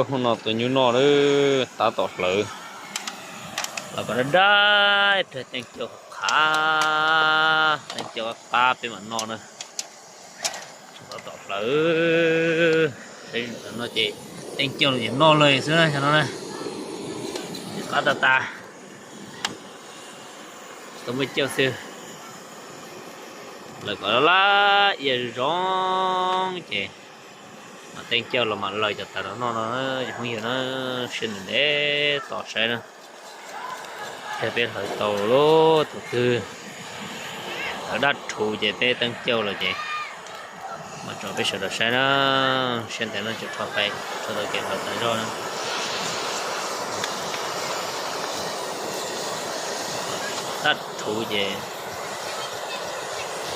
Hnub no tus nyuj noj lawm, tab tom hlawv. Los kom dab dab, teeb cauj qhav, teeb cauj qab peb mam noj na. Tab tom hlawv. No ces teeb cauj los ces noj lawm xwb na, no na. Qab tas tas. Tau muaj cauj xwb. Lawv kom laj ia zoo ces mas teeb cauj los mam lawv cov tawv no noj no, phooj ywg na, sib ntev ntev tos saib na. Thiab peb hlawv tau lub tus twg hlawv dab rhuv ces peb teeb cauj los ces mam tso peb sawv daws saib na. Siab ntev no tsis rho pais tso tau kev hlawv tas zog na. Dab rhuv ces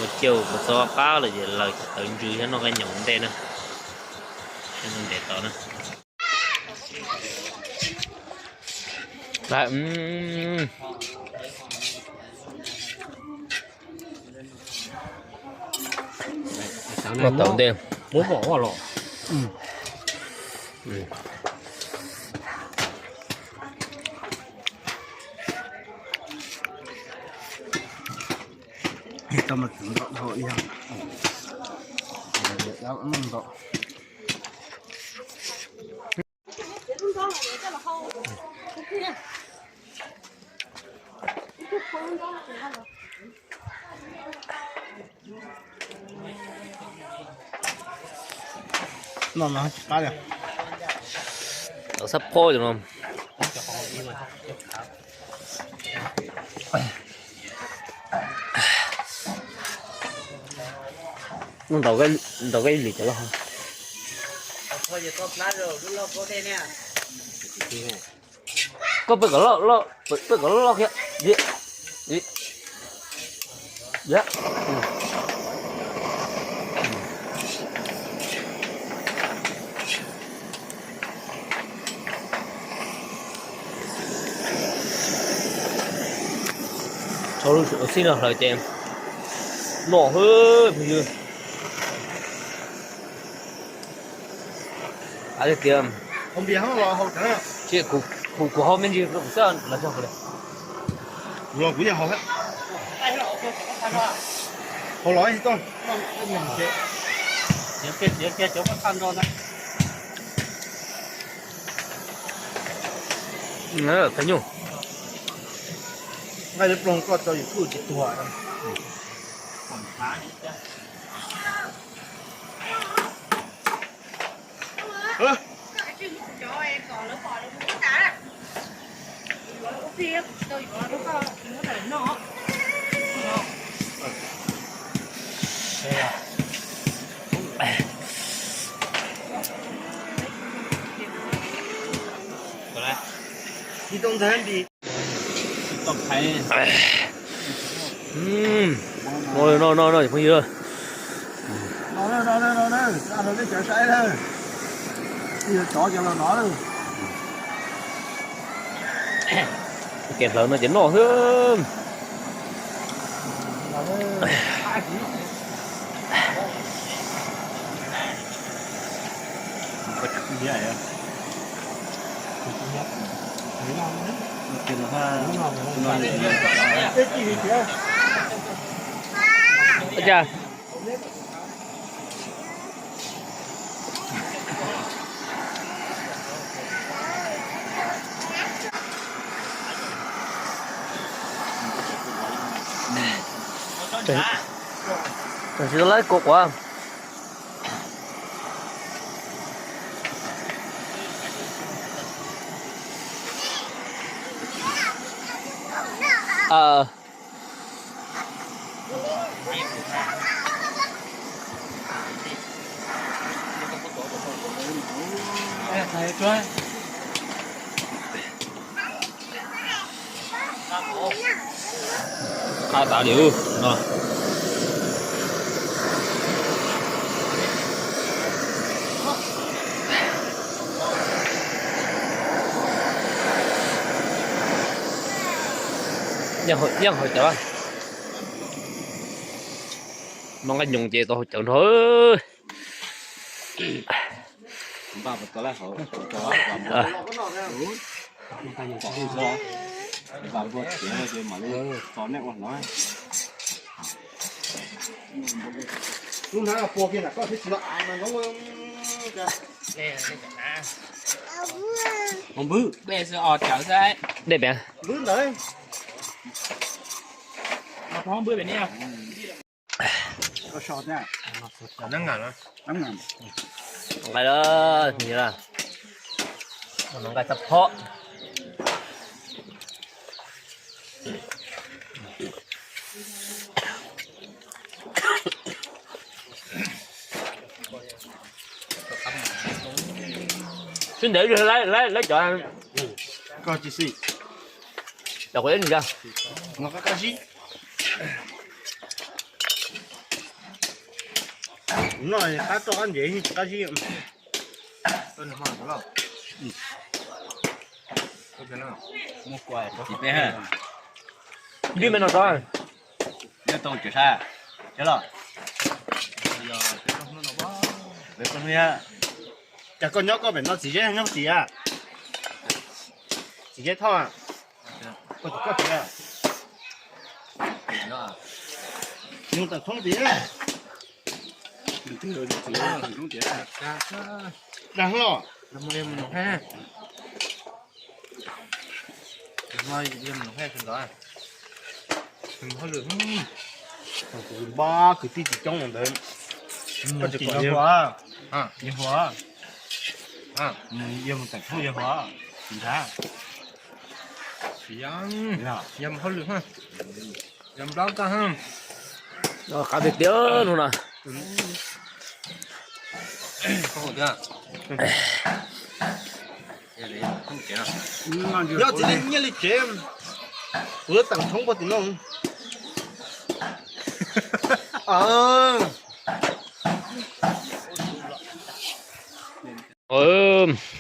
ua cauj ua txob qab los ces lawv cov tawv ntsws thiab noj qab nyoos ua ntej na. Siab ntev tos na. Noj tau ntej. Tau sab phob no. Ntaus koj ib lim cov loj. Koj pw kom loj loj, pw kom loj loj kiag. Tso lub xib no hlawv ces noj hwb phooj ywg. Hais tias, kuv, kuv haus me ntsis kuv xav los tso kuv li. Kuv los kuv yeej haus thiab. Haus los tsis tau. Qhov nyuj, nqaij liab ploog koj tso YouTube tsis tuag. No no no no phooj ywg. Kev hlawv no ces noj xwb. Ua cas? Tam sim no lawv kuv quav. Qab tas li no. Yeej haus cawv. Noj nqaij nyoos ces tau haus cawv nrog. Dej pem. Nqaij los, nqaij tag phob. Xwb ntev lawv cov. Koj tsis xwb. Cov kuv ib nws. No qab qab zib. No qab roj qab ntev qab zib. Ntsej me no tso. Nyob tau tsev sab, sab los. Peb koj hnub, cas koj nyob koj pem no txiv Zeb nyob tim a? Txiv Zeb Thoj, koj txiv, koj txiv. Yog tawm thoob tiag. Dag los. Npab kwv tij tsis coob ntawd. Koj tsis kom yawg hu, yawg hu, yawg mus tawm thoob yawg hu, tsis nrhav. Yog hauj lwm, yog npab koj. Qav tiag tiag no na. Nyob txiv li nyiaj li tsev, kuv lub teem thoob puag tim no.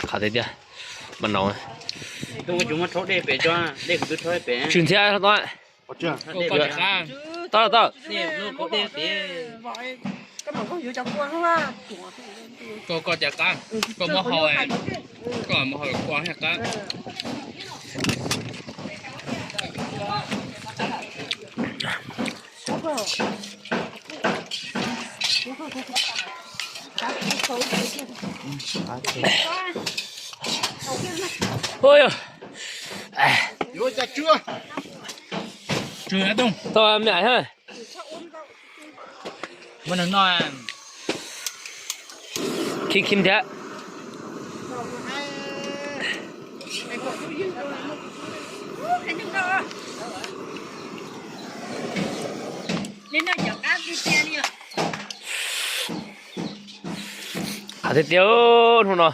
Qhov tiag tiag, mas no. Tsw ntxhiab tau. Tau tau. Koj cov qab, koj muab hau, koj muab hau koj qab. Ui, tau me ais ha. Muab neeg noj. Khib khib thiab. Qab tiag tiag hnub no.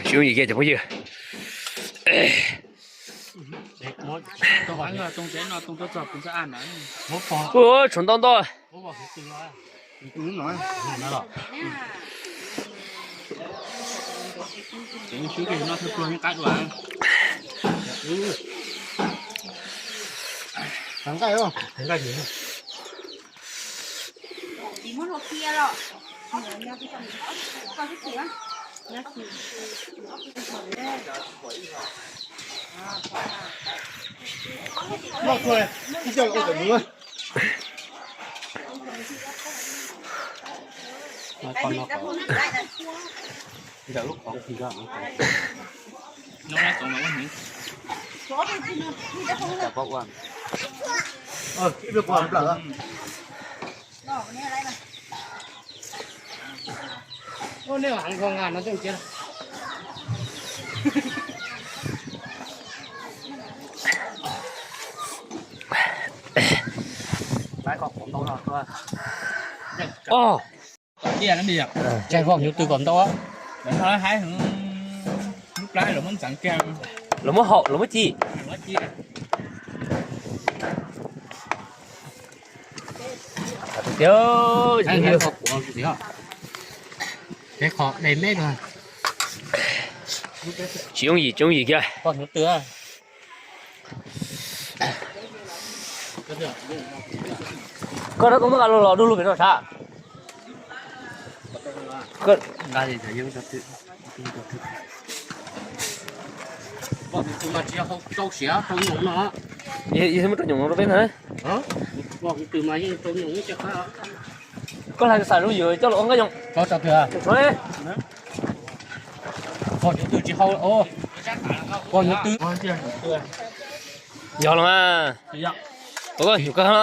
Tsis yooj yim kiag cov phooj ywg. Ua tshuav ntau ntau. Oj, tsaig voj hnyuv twg kom ntau. Lub plab los muab ntxeev kiag, los muab haum los muab ci. Tiag, tsis yooj yim, tsis yooj yim kiag. Voj hnyuv twg? Koj rov tau muab nqa los los du lug pem no sav. Yog muab rau nyoos rau peb ntag. Koj hais xav zoo yus coj los ua nqaij yoos. Yog los mas. Ua koj nyuam koj no.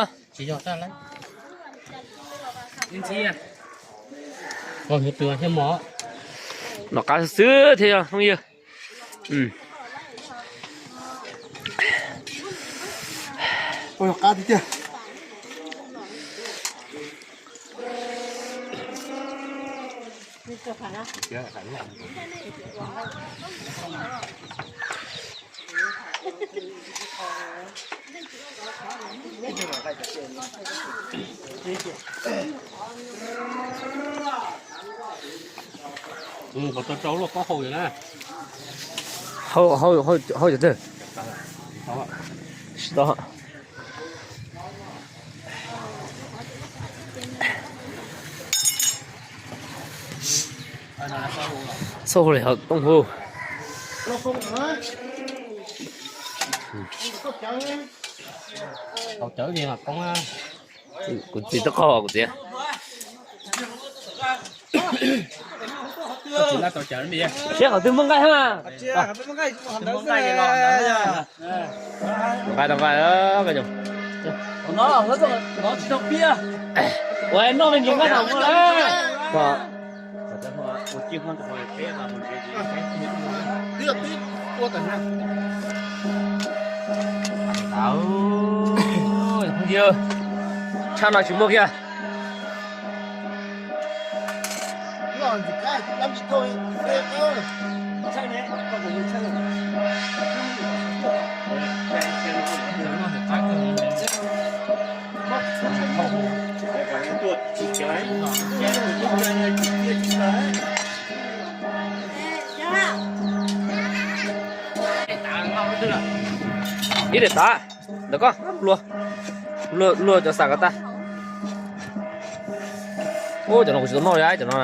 Nom qab xwb thiab yog phooj ywg. Qhov tau rau lub pob hau na. Hau, hau, hau cov twg? Tsis tau. Xauj hu li hauv tooj hu. Tau cawv li mas koob. Kuv txiv twb qaug kuv txiv. Siab qhov twg muaj nqaij ha. Nqaij, nqaij, nqaij. Ua noj me ntsis nqaij thaum ua lawm. Tshaj no tsis muaj kiag. Ib daim tav ntawm koj, luaj cov xav ko tag. Ub, cov no kuv tsis tau noj li cov no.